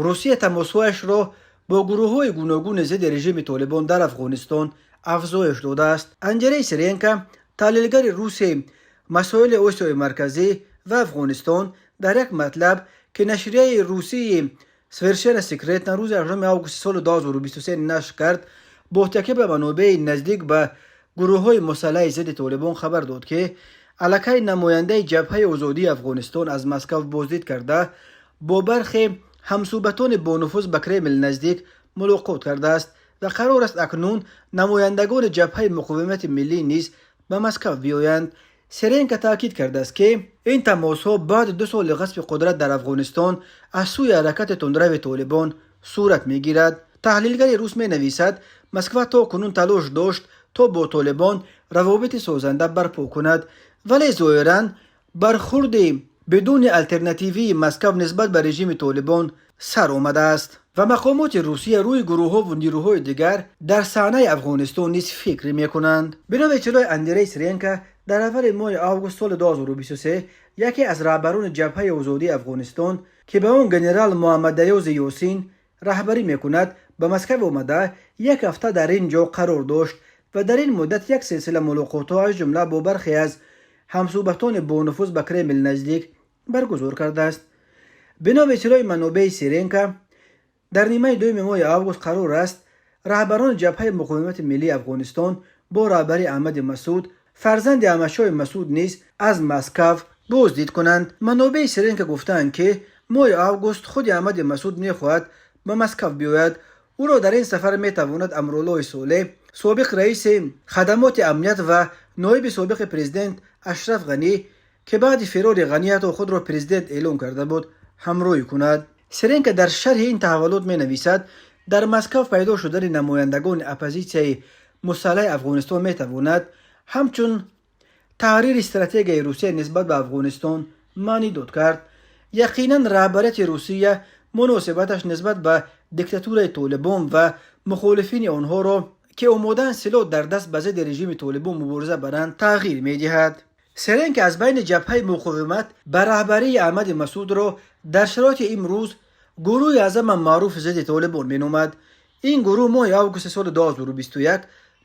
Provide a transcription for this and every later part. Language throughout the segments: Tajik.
Русия тамосҳояшро бо гурӯҳҳои гуногуни зидди режими Толибон дар Афғонистон афзоиш додааст. Андрей Сиренко, таҳлилгари руси масоили Осиёи Марказӣ ва Афғонистон, дар як матлаб, ки нашрияи русии «Совершенно секретно» рӯзи 8 августи соли 2023 нашр кард, бо такя ба манобеи наздик ба гурӯҳҳои мусаллаҳи зидди Толибон хабар дод, ки аллакай намояндаи Ҷабҳаи озодии Афғонистон аз Москав боздид карда, бо бархе ҳамсӯҳбатони бонуфуз ба Кремл наздик мулоқот кардааст ва қарор аст акнун намояндагони Ҷабҳаи муқовимати миллӣ низ ба Москав биёянд. Сиренко таъкид кардааст, ки ин тамосҳо баъди 2 соли ғасби қудрат дар Афғонистон аз сӯи ҳаракати тундрави Толибон сурат мегирад. Таҳлилгари рус менависад, Москва то кунун талош дошт, то бо Толибон равобити созанда барпо кунад, вале зоҳиран бархурди бидуни алтернативии Москав нисбат ба режими Толибон сар омадааст ва мақомоти Русия рӯи гурӯҳҳову нерӯҳои дигар дар саҳнаи Афғонистон низ фикр мекунанд. Бино ба иттилои Андрей Сиренко, дар аввали моҳи август соли 2023 яке аз раҳбарони Ҷабҳаи озодии Афғонистон, ки ба он генерал Муҳаммадаёзи Ёсин раҳбарӣ мекунад, ба Москав омада, як ҳафта дар ин ҷо қарор дошт ва дар ин муддат як силсила мулоқотҳо, аз ҷумла бо бархе аз ҳамсӯҳбатони бонуфуз ба Кремл наздик, баргузор кардааст. Бино ба иттилои манобеи Сиренко, дар нимаи дуюми моҳи август қарор аст раҳбарони Ҷабҳаи муқовимати миллии Афғонистон бо раҳбарии Аҳмади Масуд, фарзанди Аҳмадшоҳи Масуд, низ аз Москав боздид кунанд. Манобеи Сиренко гуфтаанд, ки моҳи август худи Аҳмади Масуд мехоҳад ба Москав биёяд. Ӯро дар ин сафар метавонад Амруллоҳи Солеҳ, собиқ раиси хадамоти амният ва ноиби собиқи президент Ашраф Ғанӣ, ки баъди фирори Ғанӣ ҳатто худро президент эълон карда буд, ҳамроҳӣ кунад. Сиренко дар шарҳи ин таҳаввулот менависад, дар Москав пайдо шудани намояндагони оппозитсияи мусаллаҳи Афғонистон метавонад ҳамчун таҳрири стратегияи Русия нисбат ба Афғонистон маънӣ дод кард. Яқинан, раҳбарияти Русия муносибаташ нисбат ба диктатураи Толибон ва мухолифини онҳоро, ки омодаанд силоҳ дар даст ба зидди режими Толибон мубориза баранд, тағйир медиҳад. Сиренко аз байни Ҷабҳаи муқовимат ба раҳбарии Аҳмади Масудро дар шароити имрӯз гурӯҳи аъзама маъруфи зидди Толибон меномад. Ин гурӯҳ моҳи августи соли 2021,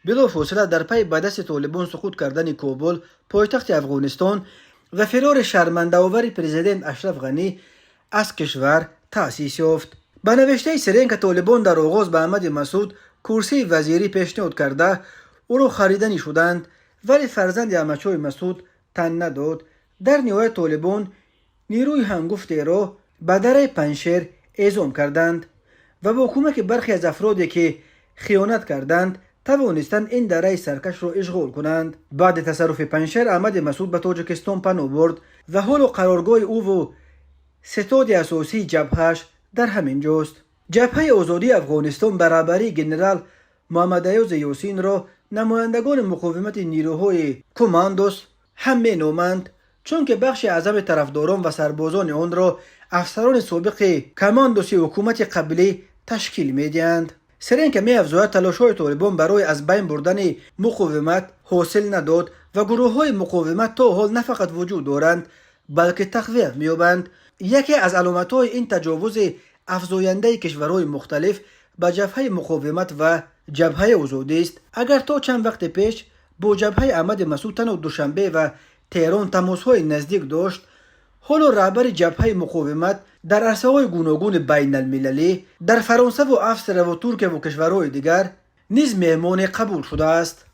билофосила дар пайи ба дасти Толибон суқут кардани Кобул, пойтахти Афғонистон, ва фирори шармандаовари президент Ашраф Ғанӣ аз кишвар, таъсис ёфт. Ба навиштаи Сиренко, Толибон дар оғоз ба Аҳмади Масуд курсии вазирӣ пешниҳод карда, ӯро хариданӣ шуданд, вале фарзанди Аҳмадшоҳи Масуд тан надод. Дар ниҳоят Толибон нерӯи ҳангуфтеро ба дараи Панҷшер эзом карданд ва бо кӯмаки бархе аз афроде, ки хиёнат карданд, тавонистанд ин дараи саркашро ишғол кунанд. Баъди тасарруфи Панҷшер Аҳмади Масуд ба Тоҷикистон паноҳ бурд ва ҳоло қароргоҳи ӯву ситоди асосии ҷабҳааш дар ҳамин ҷост. Ҷабҳаи озодии Афғонистон ба раҳбарии генерал Муҳаммадаёзи Ёсинро намояндагони муқовимати нерӯҳои командос ҳам меноманд, чунки бахши аъзами тарафдорон ва сарбозони онро афсарони собиқи командоси ҳукумати қаблӣ ташкил медиҳанд. Сиренко меафзояд, талошҳои Толибон барои аз байн бурдани муқовимат ҳосил надод ва гурӯҳҳои муқовимат то ҳол на фақат вуҷуд доранд, балки тақвият меёбанд. Яке аз аломатҳои ин таҷовузи афзояндаи кишварҳои мухталиф ба Ҷабҳаи муқовимат ва Ҷабҳаи озодист. Агар то чанд вақте пеш бо ҷабҳаи Аҳмади Масуд танҳо Душанбе ва Теҳрон тамосҳои наздик дошт, ҳоло раҳбари Ҷабҳаи муқовимат дар арсаҳои гуногуни байналмилалӣ, дар Фаронсаву Австрияву Туркияву кишварҳои дигар низ меҳмоне қабул шудааст.